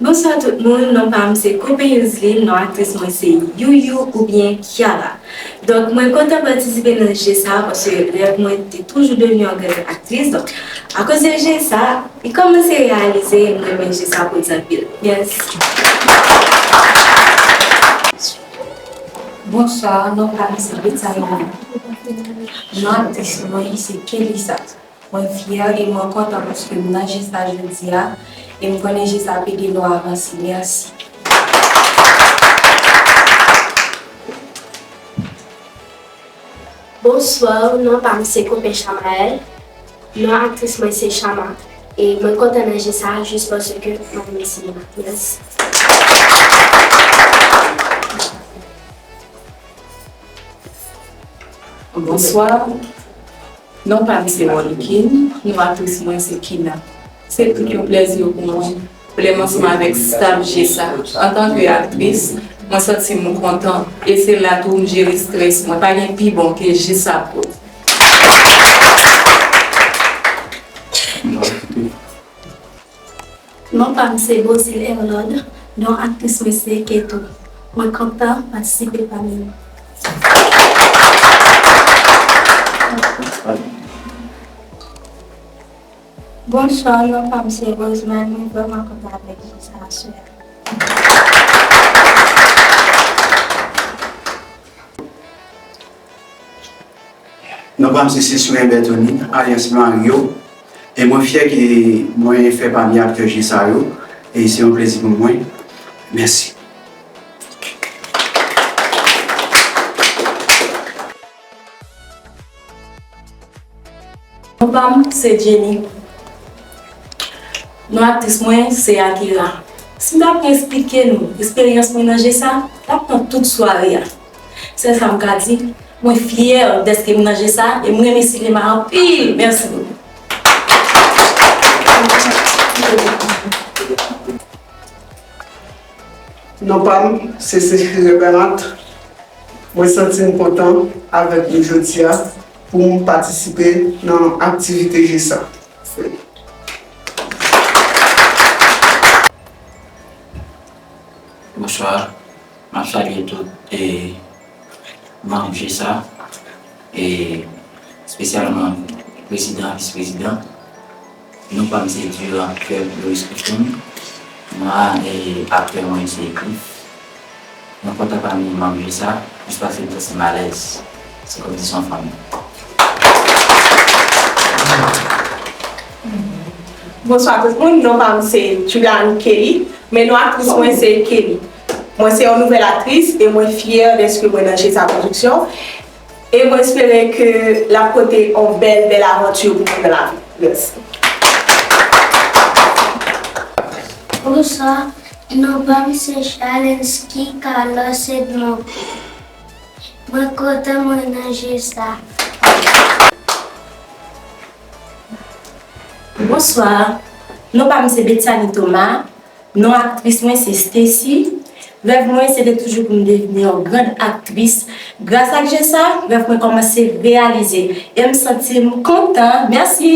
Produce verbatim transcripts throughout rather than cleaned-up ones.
Bonswa tout moun, non pa m se Kope Youzlin, non aktris mwen se Youyou oubyen Kiara. Donk, mwen kontan patisipe nan je sa a paske rèv mwen te toujou devni yon gran aktris. Donk, akoz de je sa a, li kòmanse reyalize e m renmen je sa a pou di anpil. Yes. Bonswa, non pa m se Betsaïna. Non aktris mwen se Kelisa. Mwen fyè e mwen kontan paske m nan je sa jodi a e m konnen je sa ap ede nou avanse. Mèsi. Bonswa, non pa m se Kope Chamael. Non aktris mwen se Chama. E mwen kontan nan je sa a jis paske mwen renmen sinema. Mèsi. Bonswa. Non pa m se Rolly King, non aktris mwen se Kina. Se tout yon plèzi pou mwen lè m ansanm avèk staf je sa. Antanke aktris, mwen santi m kontan e se la tou m jere strès mwen. Pa gen pi bon ke je sa pou. Non pa m se Bozil Erlord, non aktris mwen se Ketou. Mwen kontan patisipe pami nou. Bonswa, non pa m se Rosemary, mwen vrèman kontan avèk je sa aswè a. Non pa m se Sesouren Bertony, alyas Mario, e mwen fyè ke mwen fè pami aktè je sa yo, e se yon plezi pou mwen. Mèsi. Non pa m se Jenny. Non aktris mwen se Akira. Si m ta pou eksplike nou eksperyans mwen nan je sa, l ap pran tout sware a. Sèl sa m ka di, mwen fyè dèske m nan je sa e m renmen sinema anpil. Mèsi bokou. Non pa m se Sesire Bernat. Mwen santi m kontan avèk nou jodi a pou m patisipe nan aktivite je sa. Bonswa, m ap salye tout e manm je sa e espesyalman prezidan, vis prezidan. Non pa m se Durand Feb Louis Couthon. Mwen e aktè mwen se Cliff. Mwen kontan pami manm je sa, jis paske m santi m alèz. Se kòmsi se yon fanmi. Bonswa tout moun, non pa m se Juliane Kelly, men non aktris mwen se Kelly. Mwen se yon nouvèl aktris e mwen fyè dèske mwen nan je sa pwodiksyon. E mwen espere ke l ap pote yon bèl, bèl avanti pou mwen nan lavi. Mèsi. Bonswa, non pa m se Charlensky Carlos Edmond. Mwen kontan mwen nan je sa. Bonswa, non pa m se Betiany Thomas. Non aktris mwen se Stacy. Rèv mwen se te toujou pou m devni yon grand aktris. Gras ak je sa, rèv mwen kòmanse reyalize e m santi m kontan. Mèsi.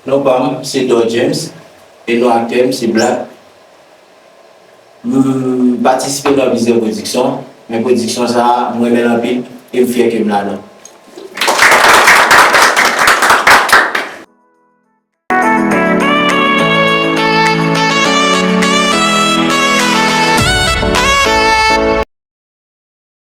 Non pa m se Dor James e non aktè m se Black. M patisipe nan plizyè pwodiksyon, men pwodiksyon sa a, m renmen l anpil e m fyè ke m ladan.